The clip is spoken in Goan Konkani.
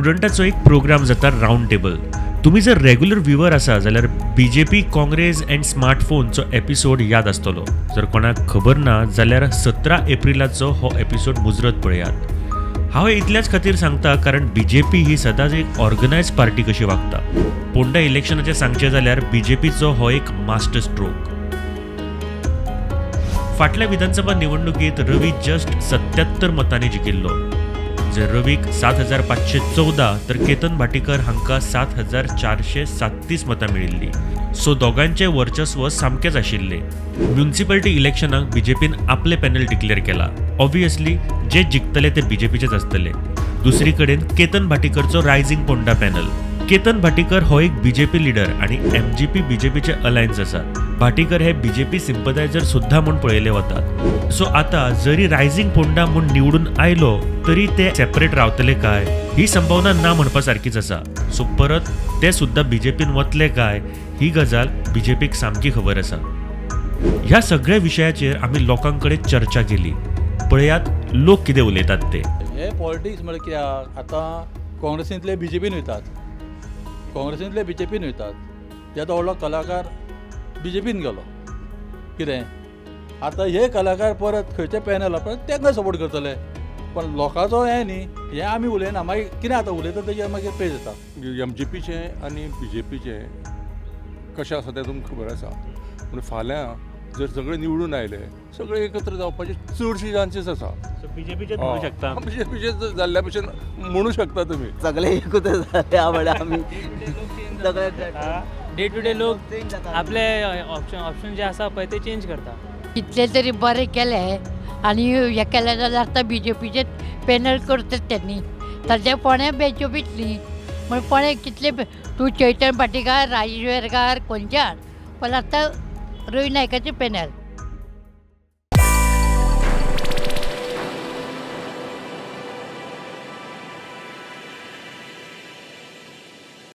स्टुडंटाचो एक प्रोग्राम जाता, रावंड टेबल. तुमी जर रेग्युलर व्ह्युवर आसा जाल्यार बीजेपी, काँग्रेस अँड स्मार्टफोनचो एपिसोड याद आसतलो. जर कोणाक खबर ना जाल्यार 17 एप्रिलाचो हो एपिसोड मुजरत पळयात. हांव इतल्याच खातीर सांगता, कारण बीजेपी ही सदांच एक ऑर्गनायज पार्टी कशी वागता. पोंडा इलेक्शनाचें सांगचें जाल्यार बीजेपीचो हो एक मास्टर स्ट्रोक. फाटल्या विधानसभा निवडणुकीत रवी जस्ट 77 मतांनी जिखिल्लो. जर रवीक 7514 तर केतन भाटीकर हांकां 7437 मतां मेळिल्लीं. सो दोगांचें वर्चस्व सामकेंच आशिल्लें. म्युनिसिपालिटी इलेक्शनाक बीजेपीन आपलें पॅनल डिक्लेअर केला. ऑब्वियसली जे जिखतले ते बीजेपीचेच आसतले. दुसरी कडेन केतन भाटीकरचो रायझिंग पोंडा पॅनल. केतन भाटीकर हो एक बीजेपी लिडर आणि एमजीपी बीजेपीचे अलायन्स आसा. भाटीकर हे बीजेपी सिम्पथायझर सुद्धा म्हूण पळयले वतात. सो आता जरी रायझिंग पोंडा म्हूण निवडून आयलो तरी ते सेपरेट रावतले काय, ही संभावना ना म्हणपा सारकीच आसा. सो परत ते सुद्धा बीजेपीन वतले काय, ही गजाल बीजेपीक सामकी खबर आसा. ह्या सगळ्या विशयाचेर आमी लोकां कडेन चर्चा केली. पळयात लोक कितें उलयतात ते. हे पॉलिटिक्स म्हळ्यार कित्याक, आतां काँग्रेसींतले बीजेपीन वयतात, काँग्रेसींतले बीजेपीन वयतात. येदो व्हडलो कलाकार बीजेपीन गेलो. कितें आतां हे कलाकार परत खंयचे पॅनल परत तांकां सपोर्ट करतले? पण लोकांचो हें न्ही, हें आमी उलयना. मागीर कितें आतां उलयता तेजेर मागीर पेज येता. एमजीपीचें आनी बीजेपीचें कशें आसा तें तुमकां खबर आसा. पूण फाल्यां जर सगळे निवडून आयले, सगळे एकत्र जावपाचे चडशे चान्सीस आसा. बीजेपीचे म्हणू शकता. बीजेपीचे जाल्ल्या भशेन म्हणू शकता तुमी. सगळे एकूच जाले म्हळ्यार आमी सगळे. डे टू डे लोक आपले ऑप्शन ऑप्शन जे आसा पळय ते चेंज करता. कितले तरी बरें केले आनी हे केलें जाल्यार आतां बीजेपीचे पॅनल करतात त्यांनी. सद्या फोंड्या बीजेपीच न्ही म्हण फोंड्या कितले तूं चैतन भाटीकार, राजेश वेरगार, खंयच्यान, पण आतां रवी नायकाचें पॅनल.